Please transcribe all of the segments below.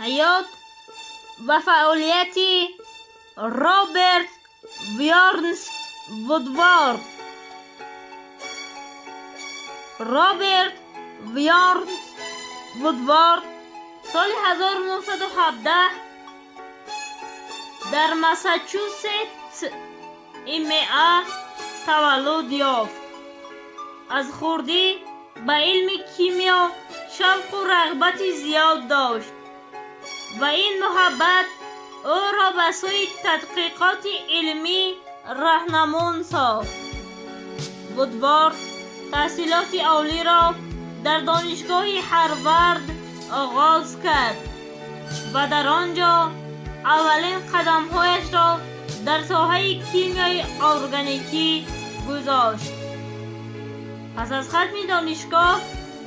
Ҳаёт ва фаъолияти Роберт Бёрнс Вудворд. Роберт Бёрнс Вудворд соли 1917 дар Массачусетс МА таваллуд ёфт. Аз хурдӣ ба илми кимиё шавқу рағбати зиёд дошт ва ин муҳаббат ӯро ба сӯи тадқиқоти илмӣ раҳнамун сохт. Вудворд таҳсилоти олиро дар Донишгоҳи Ҳарвард оғоз кард ва дар он ҷо аввалин қадамҳояшро дар соҳаи кимиёи органикӣ гузошт. Пас аз хатми донишгоҳ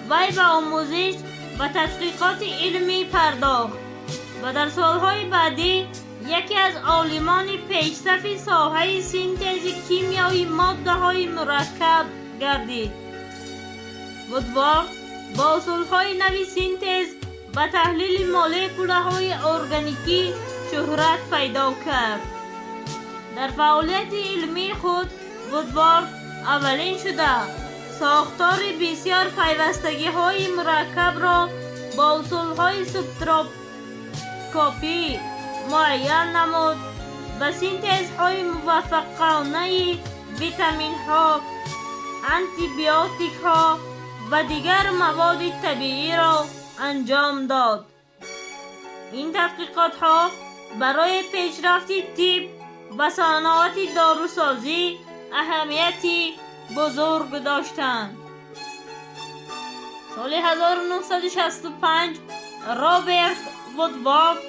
вай ба омӯзиш ва тадқиқоти илмӣ пардохт ва дар солҳои баъдӣ яке аз олимони пешсафи соҳаи синтези кимиёи моддаҳои мураккаб гардид. Вудворд бо усулҳои нави синтез ва таҳлили молекулаҳои органикӣ шӯҳрат пайдо кард. Дар фаъолияти илмии худ Вудворд аввалин шуда сохтори бисёр пайвастагиҳои мураккабро бо усулҳои спектроскопӣ муайян намуд ва синтезҳои муваффақонаи витаминҳо, антибиотикҳо ва дигар маводи табииро анҷом дод. Ин тадқиқотҳо барои пешрафти тиб ва саноати дорусозӣ аҳамияти бузург доштанд. Соли 1965 Роберт Вудворд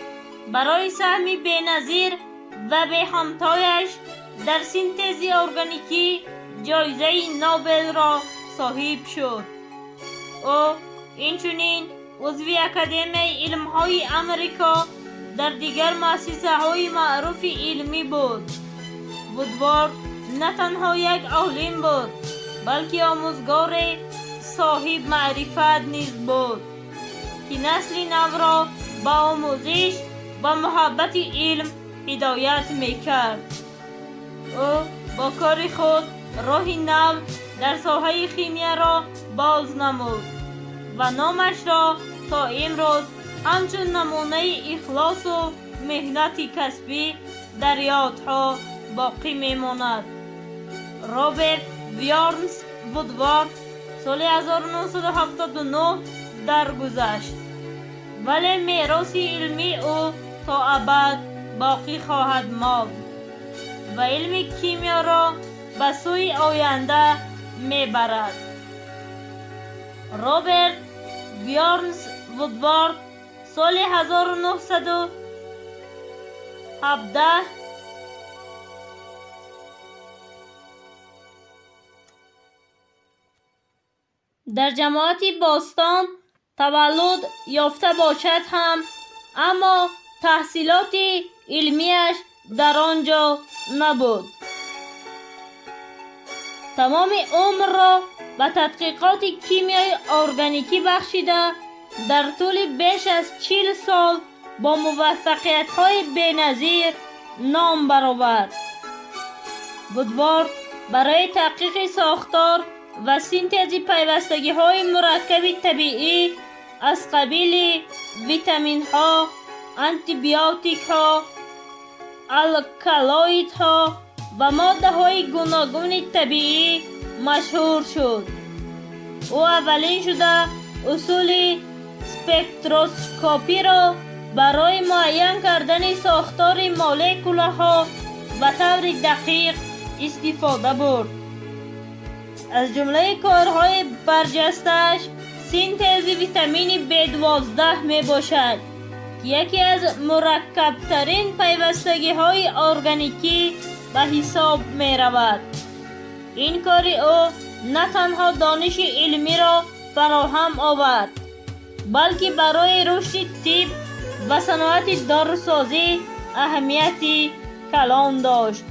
барои саҳми беназир ва беҳамтояш дар синтези органикӣ ҷоизаи Нобелро соҳиб шуд. Ӯ инчунин узви Академияи илмҳои Амрико дар дигар муассисаҳои маъруфи илмӣ буд. Вудворд на танҳо як олим буд, балки омӯзгори соҳибмаърифат низ буд, ки насли навро ба омӯзиш ва муҳаббати илм ҳидоят мекард. Ӯ бо кори худ роҳи нав дар соҳаи химияро боз намуд ва номашро то имрӯз ҳамчун намунаи ихлосу меҳнати касбӣ дар ёдҳо боқӣ мемонад. Роберт Бёрнс Вудворд соли 1979 даргузашт, вале мероси илмии ӯ то абад боқӣ хоҳад монд ва илми кимиёро ба сӯи оянда мебарад. Роберт Бёрнс Вудворд соли 1917 дар ҷамоати Бостон таваллуд ёфта бошад ҳам, аммо таҳсилоти илмиаш дар он ҷо набуд. Тамоми умрро ба тадқиқоти кимиёи органикӣ бахшида, дар тӯли беш аз 40 сол бо муваффақиятҳои беназир ном баровард. Вудворд барои таҳқиқи сохтор ва синтези пайвастагиҳои мураккаби табиӣ аз қабили витаминҳо, антибиотикҳо, алкалоидҳо ва моддаҳои гуногуни табиӣ машҳур шуд. Ӯ аввалин шуда усули спектроскопиро барои муайян кардани сохтори молекулаҳо ба таври дақиқ истифода бурд. Аз ҷумлаи корҳои барҷастааш синтези витамини B12 мебошад, ки яке аз мураккабтарин пайвастагиҳои органикӣ ба ҳисоб меравад. Ин кори ӯ на танҳо дониши илмиро фароҳам овард, балки барои рушди тиб ва саноати дорусозӣ аҳамияти калон дошт.